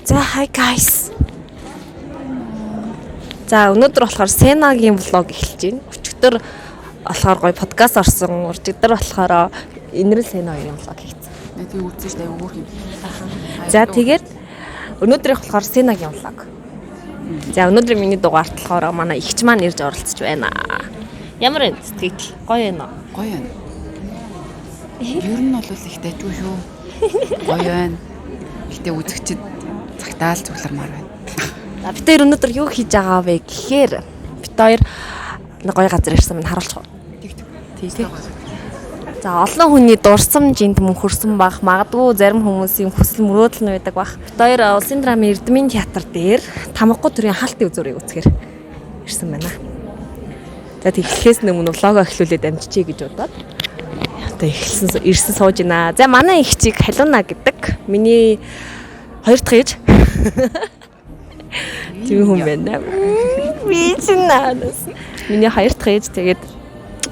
За, hi guys. За, өнөөдөр болохоор Сенагийн vlog эхэлж байна. Өчигдөр болохоор гоё подкаст орсон. Өчигдөр болохоор Инэрэл Сена хоёрын vlog хийсэн. Тийм үзсэн шүү дээ, өөр юм. За, тэгээд өнөөдрийнх болохоор Сенагийн vlog. За, өнөөдөр миний дугаарт болохоор манай эгч маань ирж оролцож байна. Ямар вэ сэтгэл? Гоё юм уу? Гоё байна. Ер нь бол их дайжгүй шүү. Гоё байна. Гэтэ үзэгчд цагтаал цуглармаар байна. За, бид хоёр өнөөдөр юу хийж байгаа вэ гэхээр бид хоёр нэг гоё газар ирсэн минь харуулчих уу? Тэг. За, олон хүний дурсамжинд мөн хөрсөн байх, магадгүй зарим хүмүүсийн хүсэл мөрөөдөл нь байдаг бах. Бид хоёр Улсын драмын Эрдмийн театр дээр Тамгагүй төрийн хаалтын үзүүрийг үзэхээр ирсэн байна. За, тэгэхлээс өмнө vlog оо эхлүүлээд амжчихъя гэж бодоод одоо эхэлсэн, ирсэн, сууж байна. За, манай эгчийг Халиуна гэдэг миний хоёр дахь ээж. Тийм хүн байна. Би чинь наанаас. Миний хоёр дахь ээж, тэгээд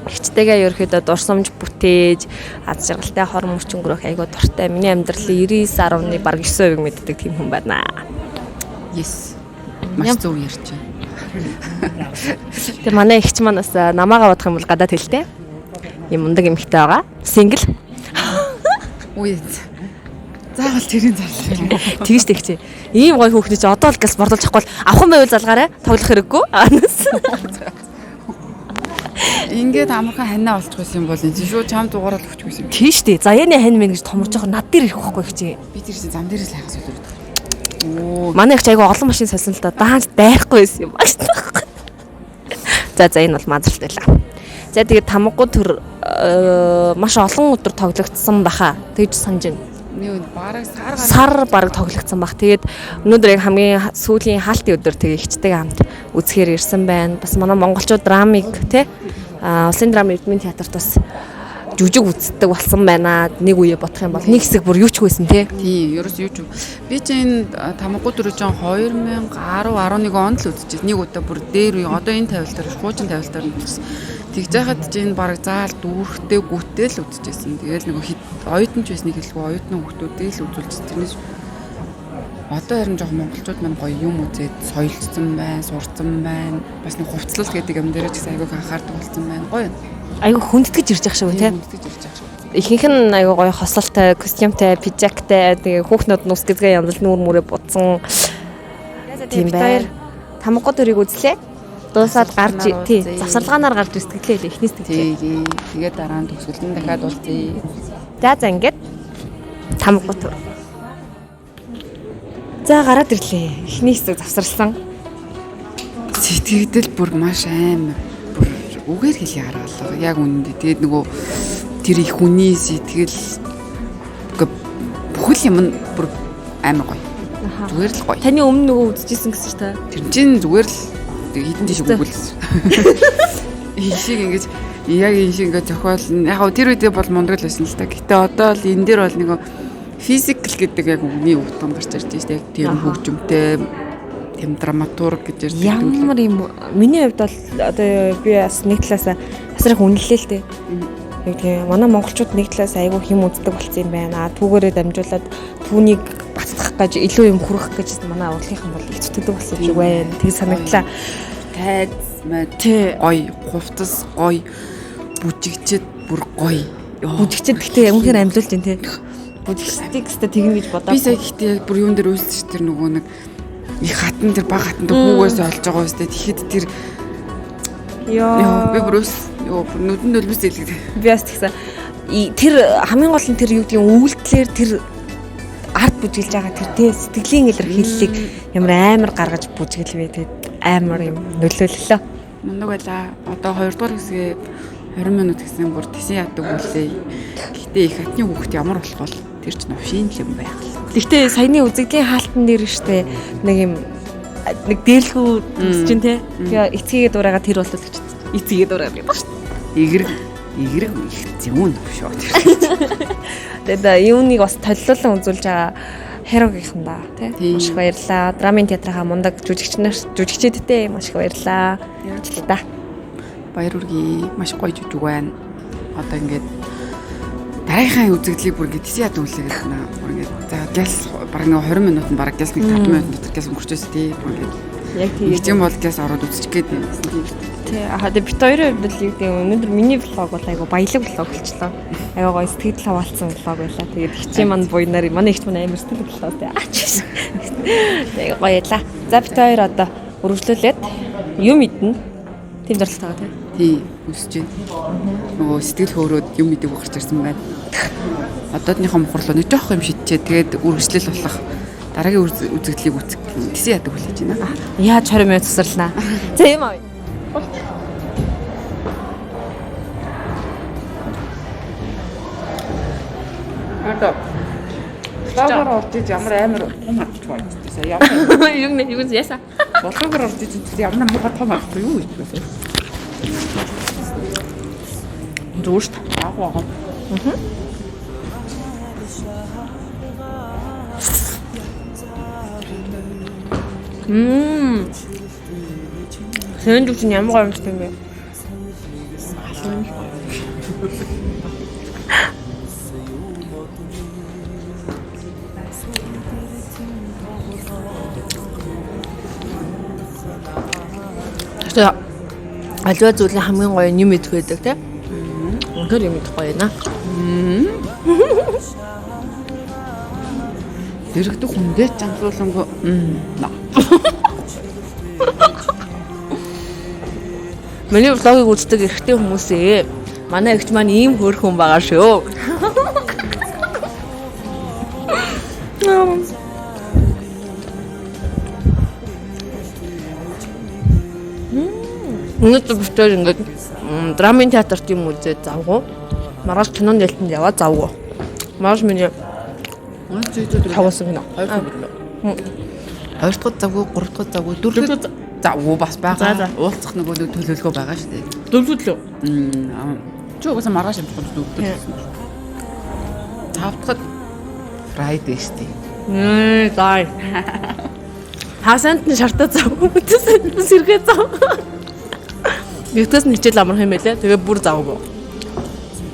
эгчтэйгээ ерөөхдөө дурсамж бүтээж, аз жаргалтай хор мөрч өнгөрөх айгуу дуртай. Миний амьдралын 99 бараг 9% мэддэг тийм хүн байна. Yes. Маш зөв ярьж байна. Тэгээ манай эгч маань бас намаагаа бодох юм бол гадаад хэлтэй. Юм мундаг эмэгтэй байгаа. Single. Үгүй. Заавал тэрийн зарлах юм уу? Тэгэж тэгч. Ийм гоё хүүхний чи одоо л газ борлуулж авахгүй бол авах юм байвал залгаарай. Тоглох хэрэггүй. Анаас. Ингээд амархан ханаа олчих байсан юм бол энэ чинь шууд чам дугаараа л өгчих байсан юм. Тийм штэ. Заяаны хань мэн гэж томорж байгаа над дээр ирэх байхгүй хчээ. Би тэр чинь зам дээрээс л хайхас өдөр. Оо. Манай их айгүй олон машин сольсон л да. Даанч дайрахгүй байсан юм баг. За за, энэ бол маазралт байлаа. За, тэгээд Тамгагүй төр маш олон өдөр тоглогдсон баха. Тэгж санаж байна. Нэг бараг сар гарсан. Сар бараг тоглогдсон бах. Тэгээд өнөөдөр яг хамгийн сүүлийн хаалтын өдөр, тэгээ эгчтэйгээ хамт үзэхээр ирсэн байна. Бас манай монголчууд драмыг те Улсын драма Эрдмийн театрт бас жүжиг үздэг болсон байна. Нэг үе бодох юм бол нэг хэсэг бүр юу ч байсан те. Тийм, ерөөс юу ч. Би чинь энэ Тамгагүй төрөө чинь 2010 11 онд л үзчихсэн. Нэг удаа бүр дээр үе, одоо энэ тавилтаар биш, хуучин тавилтаар нь үзчихсэн. Тэгж яхад чинь энэ бараг заал дүүрхтэй гүтэл л үзчихсэн. Тэгээл нөгөө хэд оюутан ч байсныг хэлэхгүй, оюутны хүүхдүүдийг л үзүүлчихсэн. Тэрнээс одоо харин жоохон монголчууд маань гоё юм үзээд соёлцсон байна, сурцсан байна. Бас нэг хувцлал гэдэг юм дээр ч гэсэн айгүйг анхаардаг болсон байна. Гоё. Айгүй хүндэтгэж ирж байгаа шиг үү те. Хүндэтгэж ирж байгаа шиг. Ихэнх нь айгүй гоё хосолтой, костюмтай, пижактай, тэгээ хүүхнүүд нь ус гэзгээ янзал нүүр мүрээ будсан. Тийм байна. Тамгагүй төрийг үзлээ. Дуусаад гарч тий завсарлагаанаар гарч сэтгэлээ лээ, эхний сэтгэлээ. Тэгээ. Тэгээд дараа нь төгсгөлд нь дахиад уулзъя. За за, ингээд Тамгагүй төр. За, гараад ирлээ. Эхний хэсэг завсарласан. Сэтгэгдэл бүр маш амар, бүр үгээр хэлий харгалаа. Яг үнэндээ. Тэгээд нөгөө тэр их хүний сэтгэл бүхэл юм нь бүр амар гоё. Зүгээр л гоё. Таны өмнө нөгөө үзчихсэн гэсэн чи та. Тэр чинь зүгээр л хитэн тийш өгүүлсэн. Ишиг ингэж яг энэ шиг ингэж зохиол яг гоо тэр үедээ бол мундаг л байсан л та. Гэтэ одоо л энэ дээр бол нөгөө физикал гэдэг яг үгний утга гарч ирж байна шүү дээ. Яг тийм хөгжимтэй тийм драматург гэж ярьдаг. Ямар юм, миний хувьд бол одоо би бас нэг талаас асар их үнэллээ л дээ. Яг тийм, манай монголчууд нэг талаас айгүй хэм үздэг болсон юм байна. Түүгээрээ дамжуулаад түүнийг баттгах гэж, илүү юм хүргэх гэж манай урлагийнхан бол их зүтгэдэг болсон юм шиг байна. Тэг санагдлаа. Тайз мад гоё, хувцас гоё, бүжигчд бүр гоё. Бүжигчд гэхдээ үнэхээр амьлуулж байна те. Бүжигчдийг өстө тэгнэ гэж бодоо. Би сая гэхдээ яг бүр юун дээр үйлсэн ш, тэр нөгөө нэг их хатан, тэр баг хатан дээр хүүгээс олж байгаа үстэй. Тэгэхэд тэр Йоо. Би бүр ус ёо, бүр нүдэн дөлмөс зэлгэдэг. Би бас тэгсэн. Тэр хамгийн гол нь тэр юу гэдгийг үйлдэлээр тэр ард бүжиглж байгаа тэр тэ сэтгэлийн илэрхийллийг ямар амар гаргаж бүжиглвэ. Тэгээд амар юм нөлөөллөө. Мундаг байлаа. Одоо 2 дугаар хэсгээ 20 минут гэсэн бүр тэсэн яадаг үлээ. Гэтэ их хатны хүүхэд ямар болох вэ? Тэр чинь новшийн л юм байх л. Гэхдээ саяны үзэгдлийн хаалтан дээр штэ нэг юм нэг дээрлгүй төс чинь те. Тэгээ эцгийгээ дуурайгаа тэр болол гэж эцгийгээ дуурайгаа гэдэг шүү. Игэрэг игэрэг их зүүн новшоо тэр. Тэгээд юуныг бас толилуулан үзүүлж байгаа Хэрогийнхан тий. Маш их баярлаа. Драмын театрынхаа мундаг жүжигч нар, жүжигчдтэй маш их баярлаа. Ажилтаа. Баяр хүргэе. Маш гоё жүжиг байна. Одоо ингээд Дараагийнхаа үзэгдлийг бүр ингэ тэсэн яд үлээгээд байна. Бүр ингэ за гяс баг нэг 20 минут нь баг гяс нэг 5 минут дотор гяс өнгөрчөөс тий. Бүр ингэ Яг нэг юм бол гяс ороод үзчих гээд юм. Тий. Аа тэгээ бит хоёрын хувьд л юу гэдэг юм өнөөдөр миний влог бол айгу баялаг влог болчлоо. Айгу гоё сэтгэл хаваалцсан влог байлаа. Тэгээд хичээ маань буйнаар манай ихч маань амар сэтгэл хөдлөө тий. Аач. Тэгээ гоё ялаа. За бит хоёр одоо үргэлжлүүлээд юм идэнэ. Тийм зорилготой тий. Тий, өсөж байна. Нөгөө сэтгэл хөөрөөд юм идэг гарч ирсэн байна. Одоодныхоо мухарлуу нэг жоох юм шидчээ. Тэгээд үргэлжлэл болох дараагийн үзэгдлийг үзэх тэсэн ядаг хүлээж байна. Яаж 20 минут тусарлаа. За юм аа. Одоо Булгаагаар орж иж ямар амар том хатчих байна. Ямар Юм нэг юм яса. булгаагаар орж иж ямар муухай том хатчих юу гэж байна. Зүгээр шүү дээ. Яг байгаа. Мм. Сэндвич нь ямар гоё юмтай юм бэ? Тэгээ аливаа зүйлийн хамгийн гоё нь юм идэх байдаг тий. Үнэхээр юм идэх гоё юм аа. Дэрэгдэх хүндээ ч амсуулангүй. Миний влогийг үздэг эрэгтэй хүмүүсээ манай эгч маань ийм хөөрхөн байгаа шүү. Өнөөдөр битээр ингээд драмын театрт юм үзээд завгүй. Маргааш кинонд ялтанд яваад завгүй. Маргааш миний тавуулсан кино. Хоёр дахь завгүй, гурав дахь завгүй, дөрөв дахь завгүй бас байгаа. Уулзах нөгөө нэг төлөвлөгөө байгаа шүү дээ. Дөрөв лөө. Чи угаасаа маргааш амжихгүй дөрөв дэх гэсэн. Тав дахь Friday шүү дээ. Зай. Хасант нь шартаа завгүй, бүтээсэнд нь сэргээ зав. Нэгдээс нь хичээл амарх юм байлээ. Тэгээ бүр завгүй.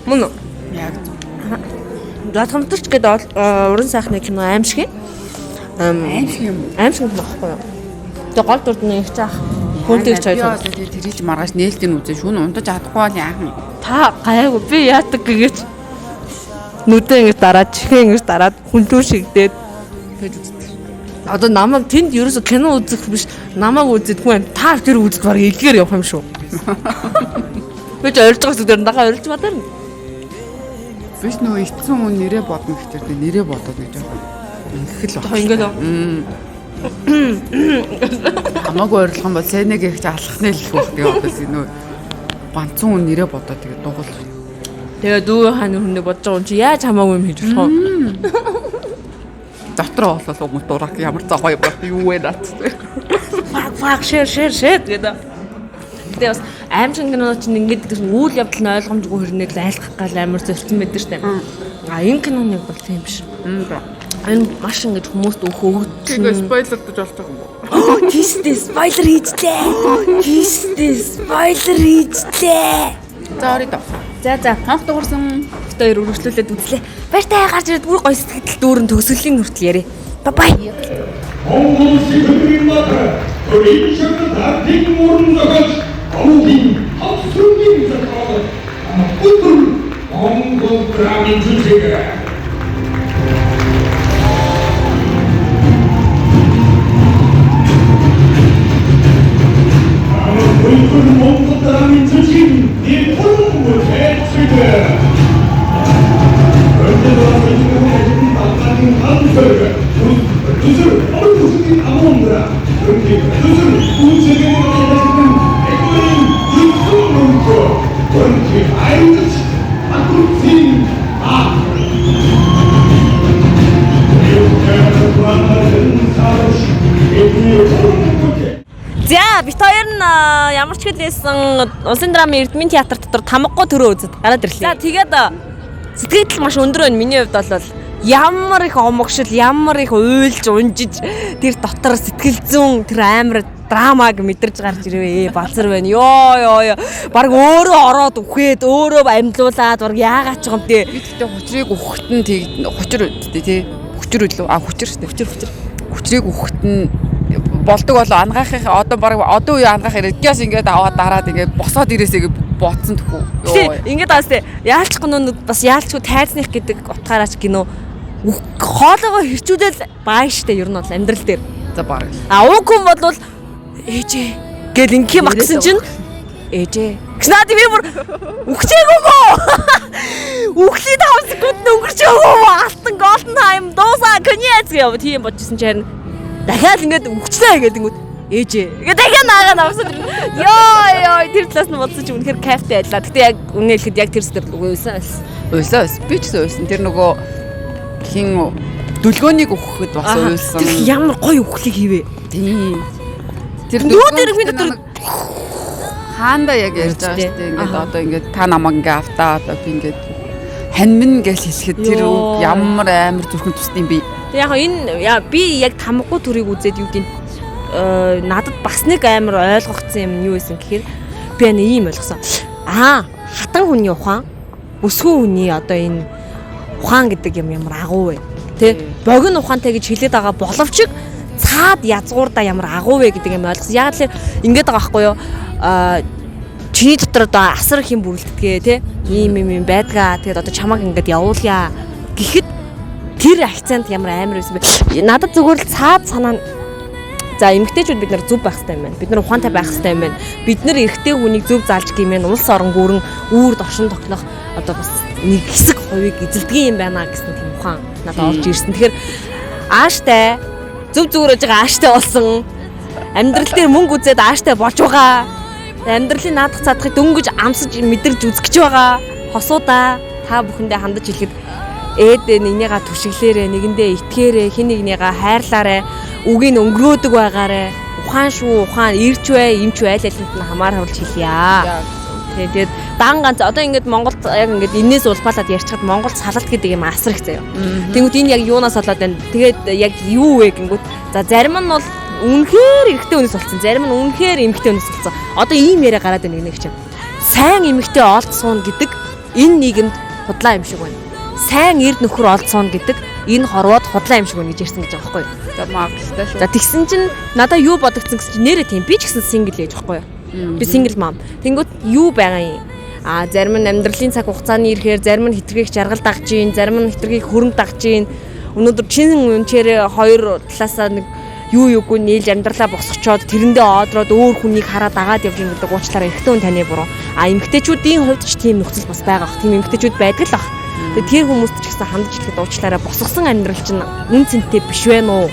Мөн үү? Яг зөв. Задгамтарч гэдэг уран сайхны кино аимшиг юм. Аимшиг юм уу? Аимшиг кино байхгүй юу? Тэгээ гол дүрд нь их заах. Хүнтэй их Би хоёр. одоо тэрийг чи маргааш нээлтийг үзээ шүүн унтаж чадахгүй бол яахан. Та гайгүй би яадаг гэгээч. Нүдэ ингэж дараад, чихээ ингэж дараад, хүнлүү шигдээд Тэгж үздэг. Одоо намайг тэнд ерөөсө кино үзэх биш, намайг үзээд хүн та тэр үзээд баг илгээр явах юм шүү. Би ч орилж байгаа зүйл дагаа орилж бадаар. Биш нөгөө ицсэн хүн нэрээ бодно гэхээр тэ нэрээ бодоод нэг жоохон ингэх л Та ингээд Хамаагүй ойрлох юм бол сайнэг их алхах нэ л хөх тэгээ одоо нөгөө ганцхан хүн нэрээ бодоод тэгээ дугуул. Тэгээ дүү хааны хүнийг бодож байгаа юм чи яаж хамаагүй юм хийж болох вэ? Дотор болол уг дурак ямар зохой юм бэ юу вэ наац. Фак фак шэр шэр шэр гэдэг. Тэгээ бас аимшиг кино чинь ингээд гэсэн үйл явдал нь ойлгомжгүй хэрнээ л айлгах гал амар зөрчсөн байдаг штэ. А энэ киноныг бол тийм биш. Энэ маш ингэж хүмүүст өөх Тэгээ өгдөл. спойлердож болж байгаа юм уу? Тийштэй спойлер хийжлээ. Тийштэй спойлер хийжлээ. За орё доо. За за. Ханх дуурсан. Бид хоёр үргэлжлүүлээд үзлээ. Баяртай гарч ирээд бүр гоё сэтгэл дүүрэн төгсгөлийн хүртэл яриа. Бай бай. Монгол Сүхбаатар төрийн шагнал ардын мөрөн зохиолч Овгийн хавсрын зохиол Өдөр Монгол драмын жүжиг. Өдөр Монгол драмын жүжиг Нэрхэн бүтээчдэг. Thank За бит хоёр нь ямар ч хэлсэн улсын драмын Эрдмийн театр дотор тамгагүй төрөө үзэд гараад ирлээ. За тэгээд сэтгэл маш өндөр байна. Миний хувьд бол ямар их омогшил, ямар их уйлж унжиж тэр дотор сэтгэл зүүн тэр амар драмаг мэдэрч гарч ирвэ. Балзар байна. Йоо ёо ёо. Бараг өөрөө ороод үхээд өөрөө амьлуулад бараг яагаад ч юм те. Би тэгтээ хүчрийг үхэхэд нь тэг хүчэр үдтэй тий. Хүчэр үлээ. А хүчэр штэ. Хүчэр хүчэр. Хүчрийг үхэхэд нь болдог болоо ангаахын одоо бараг одоо үе ангаах хэрэгээс ингээд аваад дараад ингээд босоод ирээсээ гэж ботсон төхөө. Тий, ингээд бас тий яалчгүй нүд бас яалчгүй тайзных гэдэг утгаараач гинөө хоолойгоо хэрчүүлэл баа штэ ер нь бол амьдрал дээр. За бараг. А ууг хүн болвол ээжээ гэл ингэх юм агсан чинь ээжээ. Гэс наад би бүр үхчихээгөө. Үхлийн 5 секунд нь өнгөрч өгөө. Алтан golden time дуусаа конец гэв тийм бодчихсон чинь харин дахиад ингээд үхчлээ гэдэг ингүүд ээжээ. Ингээ дахиад наагаа авсан. Йоо ёо тэр талаас нь бодсон чинь үнэхээр кайфтай байлаа. Гэтэ яг үнэ хэлэхэд яг тэр зүтэр уйсан байсан. Уйсан. Би ч гэсэн уйсан. Тэр нөгөө хин дүлгөөнийг өгөхөд бас уйлсан. Тэр ямар гоё үхлийг хийвэ. Тийм. Тэр нүүдэр миний дотор хаанда яг ярьж байгаа шүү дээ. Ингээд одоо ингээд та намайг ингээ автаа одоо би ингээд ханьмин гэж хэлэхэд тэр үг ямар амар зүрхэн тусд юм бэ? Яг энэ би яг тамгагүй төрийг үзээд юу гэдэг надад бас нэг амар ойлгогдсон юм нь юу байсан гэхээр би ана ийм ойлгосон. Аа, хатан хүний ухаан, өсгөн хүний одоо энэ ухаан гэдэг юм ямар агуу вэ? Тэ? Богино ухаантай гэж хэлээд байгаа боловч цаад язгуурдаа ямар агуу вэ гэдэг юм ойлгосон. Яг л ингэж байгаа байхгүй юу? Аа, чиний дотор одоо асар их юм бүрэлддэгэ тэ? Ийм юм юм байдгаа. Тэгээд одоо чамайг ингэж явуулъя гэхэд тэр акцент ямар амар байсан бэ? Надад зүгээр л цаад санаа. За эмэгтэйчүүд бид нар зөв байх хэрэгтэй юм байна. Бид нар ухаантай байх хэрэгтэй юм байна. Бид нар эрэгтэй хүнийг зөв заалж гимэн улс орон гүрэн үүр доршин тохнох одоо бас нэг хэсэг хувийг эзэлдэг юм байна гэсэн тийм ухаан надад орж ирсэн. Тэгэхээр ааштай зөв зүгээр байж байгаа ааштай болсон. Амьдрал дээр мөнгө үзээд ааштай болж байгаа. Амьдралын наадах цаадахыг дөнгөж амсаж мэдэрч үзэх гэж байгаа. Хосуудаа та бүхэндээ хандаж хэлэхэд ээд нэгнийгаа түшиглээрээ, нэгэндээ итгээрээ, хин нэгнийгаа хайрлаарэ, үгийг өнгөрөөдөг байгаарэ. Ухаан шүү, ухаан ирч бай, эмч бай аль алинд нь хамааруулж хэлье. Тэгээд дан ганц одоо ингээд Монголд яг ингээд энээс улбаалаад ярьчихад Монгол салалт гэдэг юм асар их заяа. Тэнгүүт энэ яг юунаас болоод байна? Тэгээд яг юу вэ гингүүт за зарим нь бол үнэхээр эрэгтэй хүнээс болсон, зарим нь үнэхээр эмэгтэй хүнээс болсон. Одоо ийм яриа гараад байна нэг чинь. Сайн эмэгтэй олд суун гэдэг энэ нийгэмд худлаа юм шиг байна. Сайн эрд нөхөр олд суун гэдэг энэ хорвоод худлаа юм шиг байна гэж ярьсан гэж байгаа байхгүй юу? За магадлалтай шүү. За тэгсэн чинь надаа юу бодогдсон гэсэн чинь нэрээ тийм би ч гэсэн single ээж байхгүй юу? Би single mom. Тэнгүүт юу байгаа юм? А зарим нь амьдралын цаг хугацааны ирэхээр зарим нь хитрхийг жаргал дагж гин, зарим нь хитрхийг хөрөм дагж гин. Өнөөдөр чин үнчээрээ хоёр талаасаа нэг юу юугүй нийлж амьдралаа босгочоод тэрэндээ одроод өөр хүнийг хараад дагаад явж юм гэдэг уучлаарай эрэгтэй хүн таны буруу. А эмэгтэйчүүдийн хувьд ч тийм нөхцөл бас байгаа бах. Тийм эмэгтэйчүүд байдаг л бах. Тэгээ тэр хүмүүст ч гэсэн хандж ирэхэд уучлаарай босгосон амьдрал чинь үн цэнтэй биш вэ нүү?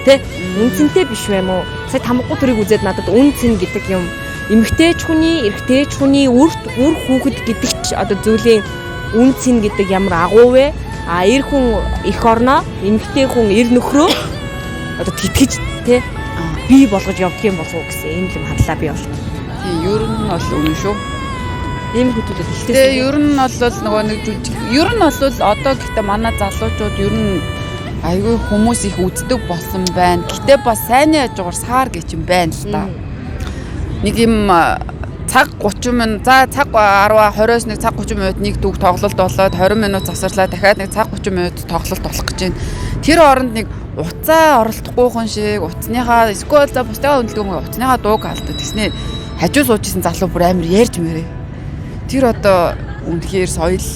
Тэ? Үн цэнтэй биш вэ нүү? Сая тамгагүй төрийг үзээд надад үн цэн гэдэг юм эмэгтэйч хүний, эрэгтэйч хүний үр хүүхэд гэдэг ч одоо зүйлийн үн цэн гэдэг ямар агуу вэ? А эр хүн эх орноо, эмэгтэй хүн эр нөхрөө одоо тэтгэж тэ бий болгож явдаг юм болов уу гэсэн ийм юм харлаа би бол. Тийм, ер нь бол үнэн шүү. Ийм хүмүүсүүд ихтэй. Тэгээ ер нь бол нөгөө нэг жүжиг ер нь бол одоо гэхдээ манай залуучууд ер нь айгүй хүмүүс их үздэг болсон байна. Гэтэ бас сайнны хажуугаар саар гэж юм байна л та. Нэг юм цаг 30 минут за цаг 10 20-оос нэг цаг 30 минут нэг дүүг тоглолт болоод 20 минут завсарлаа дахиад нэг цаг 30 минут тоглолт болох гэж байна. Тэр оронд нэг уцаа оролдохгүй хүн шиг утасныхаа эсвэл за бусдаа хөдөлгөөн мөн утасныхаа дууг алдаад тэгснэ хажуу сууж исэн залуу бүр амар ярьж мөрөө. Тэр одоо үнэхээр соёл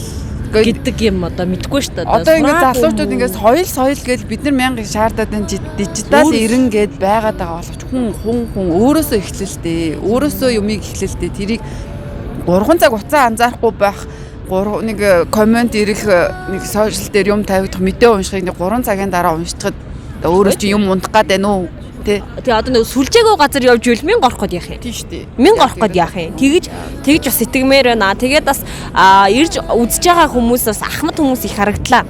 гэдэг юм одоо мэдгүй шүү дээ. Одоо ингээд залуучууд ингээд соёл гэж бид нар мянга шаардаад энэ дижитал ирэн гэд байгаад байгаа боловч хүн өөрөөсөө эхлэл дээ. Өөрөөсөө юмыг эхлэл дээ. Тэрийг 3 цаг уцаа анзаарахгүй байх, нэг коммент ирэх, нэг сошиал дээр юм тавигдах, мэдээ уншихыг нэг 3 цагийн дараа уншчихад өөрөө чи юм унтах гад байна уу? Тэ. Тэгээ одоо нэг сүлжээгүй газар явж ивэл мянга орох гээд яах юм? Тийм шүү дээ. Мянга орох гээд яах юм? Тэгж бас итгэмээр байна. Тэгээд бас ирж үзэж байгаа хүмүүс бас ахмад хүмүүс их харагдлаа.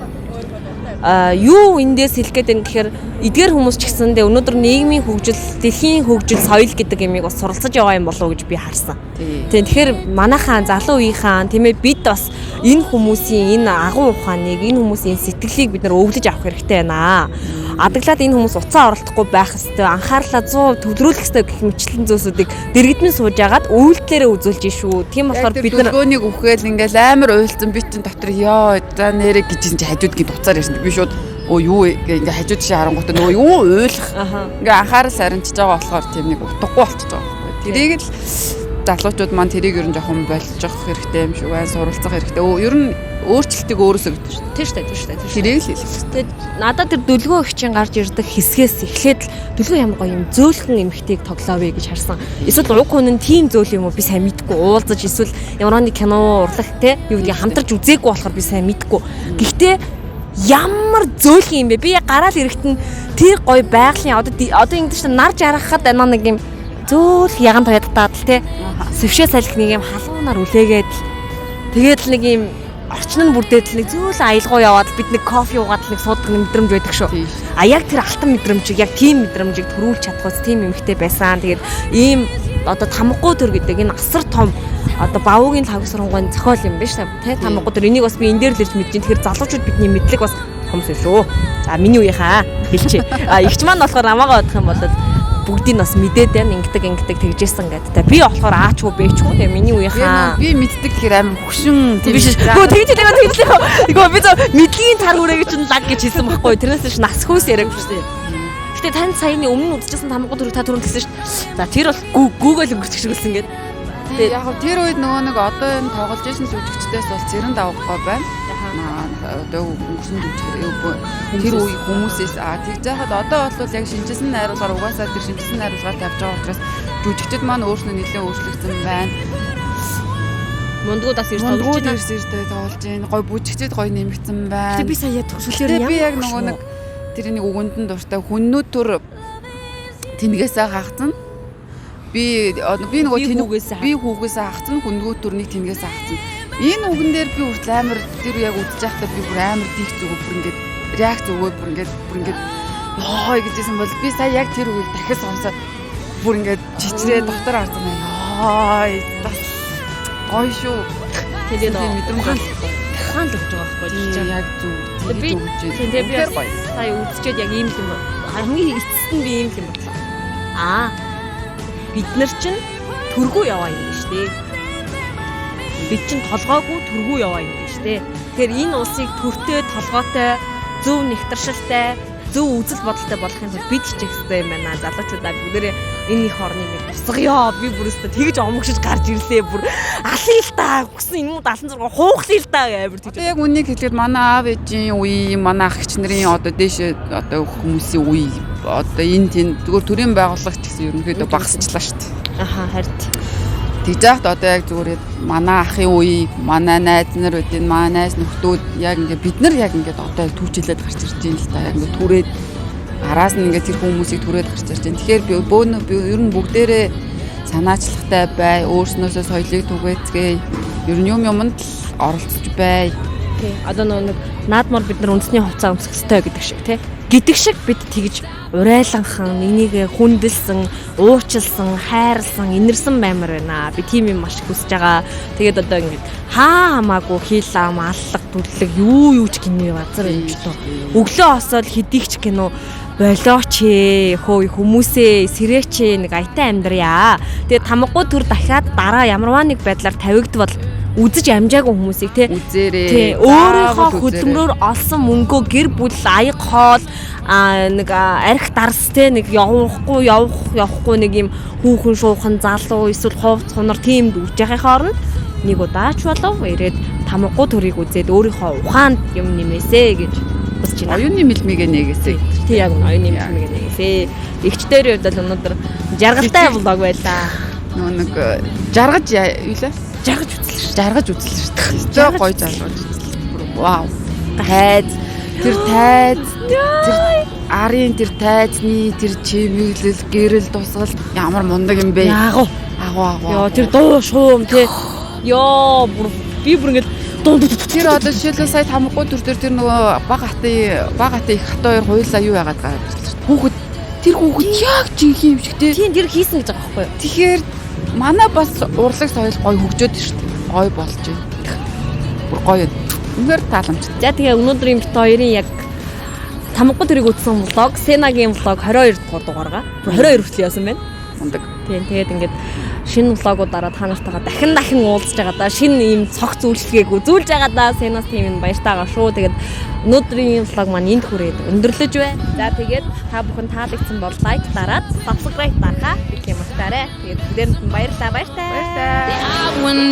Юу эндээс хэлэх гээд байна гэхээр эдгээр хүмүүс ч гэсэндээ өнөөдөр нийгмийн хөгжил, дэлхийн хөгжил, соёл гэдэг юмыг бас суралцаж байгаа юм болов уу гэж би харсан. Тийм. Тэгэхээр манайхаа залуу үеийнхаа тийм ээ бид бас энэ хүмүүсийн энэ агуу ухааныг, энэ хүмүүсийн сэтгэлийг бид нар өвлөж авах хэрэгтэй байна. Адаглаад энэ хүмүүс уцаа оролдохгүй байх хэвээр, анхаарлаа 100% төвлөрүүлэх хэвээр гэх мэтчлэн зүйлсүүдийг дэргэдмэн сууж агаад үйлдэлээрээ үзүүлж шүү. Тийм болохоор бид нар дөлгөөнийг үхээл ингээл амар уйлцсан, би чинь дотор ёо за нэрэ гэж чинь хажууд гинт уцаар ярьсан. Би шууд өө юу гэ ингээ хажууд ши харангуйтай нөгөө юу уйлах. Ингээ анхаарал сарничж байгаа болохоор тийм нэг утгагүй болчихж байгаа байхгүй. Тэрийг л залуучууд маань тэрийг ер нь жоохон болчих хэрэгтэй юм шиг байна. Суралцах хэрэгтэй. Ер нь өөрчлөлтийг өөрөөсөө гэдэг шүү дээ. Тийм шүү дээ, тийм шүү дээ. Тэрийг л хэлэх. Тэгээд надад тэр дөлгөө эгчийн гарч ирдэг хэсгээс эхлээд л дөлгөө ямар гоё юм зөөлхөн эмхтэйг тоглоов гэж харсан. Эсвэл уг хүн нь тийм зөөл юм уу би сайн мэдэхгүй. Уулзаж эсвэл ямар нэг кино урлаг те юу гэдгийг хамтарч үзээгүй болохоор би сайн мэдэхгүй. Гэхдээ ямар зөөлхөн юм бэ? Би яг гараал ирэхэд нь тэр гоё байгалийн одоо ингэж чинь нар жаргахад анаа нэг юм зөөлх яган туядтаад л те сэвшээ салхи нэг юм халуунаар үлээгээд л тэгээд л нэг юм орчин нь бүрдээд л нэг зөөлөн аялгуу яваад бид нэг кофе уугаад л нэг суудаг мэдрэмж байдаг шүү. А яг тэр алтан мэдрэмжийг яг тийм мэдрэмжийг төрүүлж чадах ус тийм эмхтэй байсан. Тэгээд ийм одоо тамгагүй төр гэдэг энэ асар том одоо бавуугийн лхагва сурангуйн зохиол юм биш үү? Тэ тамгагүй төр энийг бас би энэ дээр л ирж мэдэж байна. Тэгэхээр залуучууд бидний мэдлэг бас хомс юм шүү. За миний үеийнхаа хэлчихэ. А игч маань болохоор намаагаа бодох юм бол бүгдийг бас мэдээд байна. Ингэдэг тэгжсэн гэдэг. Тэ би болохоор А ч уу Б ч уу тэгээ миний үеийнхаа би мэддэг гэхээр амар хөшин тийм биш. Гөө тэгж хэлээ. Гөө би зөв мэдлэгийн тар хүрээгээ чинь лаг гэж хэлсэн байхгүй. Тэрнээс биш нас хөөс яриаг шүү дээ. Гэтэ тань саяны өмнө үзчихсэн тамгагүй төрөг та түрүүнд хэлсэн шүү дээ. За тэр бол Google өнгөрчих шиг үлсэн гэдэг. Тэгээд яг тэр үед нөгөө нэг одоо энэ тоглож исэн жүжигчдээс бол цэрэн давггүй байна. Одоо өнгөрсөн жүжиг тэр үе хүмүүсээс тэгж яхад одоо бол яг шинжилсэн найруулгаар угаасаа тэр шинжилсэн найруулгаар тавьж байгаа учраас жүжигчд маань өөрснөө нэлээд өөрчлөгдсөн байна. Мундгуудаас ирж тоглож байна. Тоглож байна. Гой бүжигчд гой нэмэгдсэн байна. Гэтэ би сая төгсгөлөөр би яг нөгөө нэг тэр нэг үгэнд нь дуртай хүннүүд төр тэнгээсээ хагцсан. Би нөгөө тэнэг би хүүгээсээ хагцсан, хүндгүүд төр нэг тэнгээсээ хагцсан. Энэ үгэн дээр би хүртэл амар тэр яг үдчих байхдаа би бүр амар дих зүгөө бүр ингээд реакц өгөөд бүр ингээд ёо гэжсэн бол би сая яг тэр үгийг дахиж сонсоод бүр ингээд чичрээ дотор харсан ёо бас гоё шүү. Тэгээд мэдрэмж ухаан л өгч байгаа байхгүй юу? Яг зөв. Би тэгээ би сая үзчихэд яг ийм л юм. Хамгийн эцэст нь би ийм л юм бодлоо. Аа бид нар чинь төргүү яваа юм биш үү? Бид чинь толгойгүй төргүү яваа юм биш үү? Тэгэхээр энэ улсыг төртэй, толгойтой, зөв нэгтаршилтай, зөв үзэл бодолтой болохын тулд бид хичээх ёстой юм байна. Залуучуудаа бүгдээрээ энэ их орныг нэг босгоё. Би бүр өстө тэгж омгшиж гарч ирлээ. Бүр алын л та хүссэн юм 76 хуухлаа л та амар тэгж. Одоо яг үнийг хэлэхэд манай аав ээжийн үе, манай ах эгч нарын одоо дээш одоо хүмүүсийн үе одоо энэ тийм зүгээр төрийн байгууллага ч гэсэн ерөнхийдөө багасчлаа шүү дээ. Аха харин. Тэгж яхад одоо яг зүгээр манай ахын үе, манай найз нар үдин, манай найз нөхдүүд яг ингээ бид нар яг ингээд одоо яг түүчилээд гарч ирж байна л та. Яг ингээ түрээд араас нь ингээ тэр хүмүүсийг түрээд гарч ирж байна. Тэгэхээр би бөөнө би ер нь бүгдээрээ санаачлагтай бай, өөрснөөсөө соёлыг түгээцгээе. Ер нь юм юмд л оролцож бай. Тий. Одоо нэг наадмаар бид нар үндэсний хувцас өмсөх ёстой гэдэг шиг тий. Гэдэг шиг бид тэгж урайланхан, энийгээ хүндэлсэн, уучлсан, хайрлсан, инэрсэн баймар байна. Би тийм юм маш их хүсэж байгаа. Тэгээд одоо ингээд хаа хамаагүй хил ам, аллаг, дүрлэг юу ч кино газар юм ч тоо. Өглөө осоод хэдийгч кино болооч ээ, хөө хүмүүсээ сэрээч ээ, нэг аятай амьдрья. Тэгээд тамгагүй төр дахиад дараа ямарваа нэг байдлаар тавигдвал үзэж амжаагүй хүмүүсийг тий үзээрэй. Тий, өөрийнхөө хөдөлмөрөөр олсон мөнгөө гэр бүл аяг хоол нэг арх дарс тий нэг явахгүй явахгүй нэг юм хүүхэн шуухан залуу эсвэл хувц хунар тиймд үж яхахын хооронд нэг удаач болов ирээд тамгагүй төрийг үзээд өөрийнхөө ухаанд юм нэмээсэ гэж хүсэж байна. Оюуны мэлмигээ нэгээсэ. Тий яг оюуны мэлмигээ нэгээсэ. Игчдэрийн хувьд бол өнөөдөр жаргалтай влог байлаа. Нөгөө нэг жаргаж юу лээ? Жаргаж үзлээ шүү. Жаргаж үзлээ шүү дээ. Ёстой гоё жаргаж үзлээ. Бүр вау. Тайз тэр тайз тэр арын тэр тайзны тэр чимэглэл гэрэл тусгал ямар мундаг юм бэ? Агуу. Агуу. Йоо тэр дуу шуум тий. Йоо бүр би бүр ингээд тэр одоо жишээлбэл сая тамгагүй төр тэр нөгөө баг атын их хатаа хоёр хуйлаа юу яагаад гараад ирлээ шүү. Хүүхэд тэр хүүхэд яг жинхэнэ юм шиг тий. Тийм тэр хийсэн гэж байгаа байхгүй юу? Тэгэхээр манай бас урлаг соёл гоё хөгжөөд шүү дээ. Гоё болж байна. Бүр гоё. Үнээр тааламжтай. За тэгээ өнөөдрийн бит хоёрын яг Тамгагүй тэрийг үзсэн vlog, Сенагийн vlog 22 дугаар дугаарга. 22 хүртэл явсан байна. Ундаг. Тийм, тэгээд ингээд шинэ vlog уудаараа та нартайгаа дахин дахин уулзж байгаа да. Шинэ ийм цогц үйлчлэгийг үзүүлж байгаа да. Сенас team нь баяртайгаа шүү. Тэгээд өнөөдрийн vlog маань энд хүрээд өндөрлөж байна. За, тэгээд та бүхэн таалагдсан бол like дараад, subscribe дарахаа битгий мартаарай. Тэгээд бүгдээрэнд нь баярлалаа. Баяртай. Баяртай. I went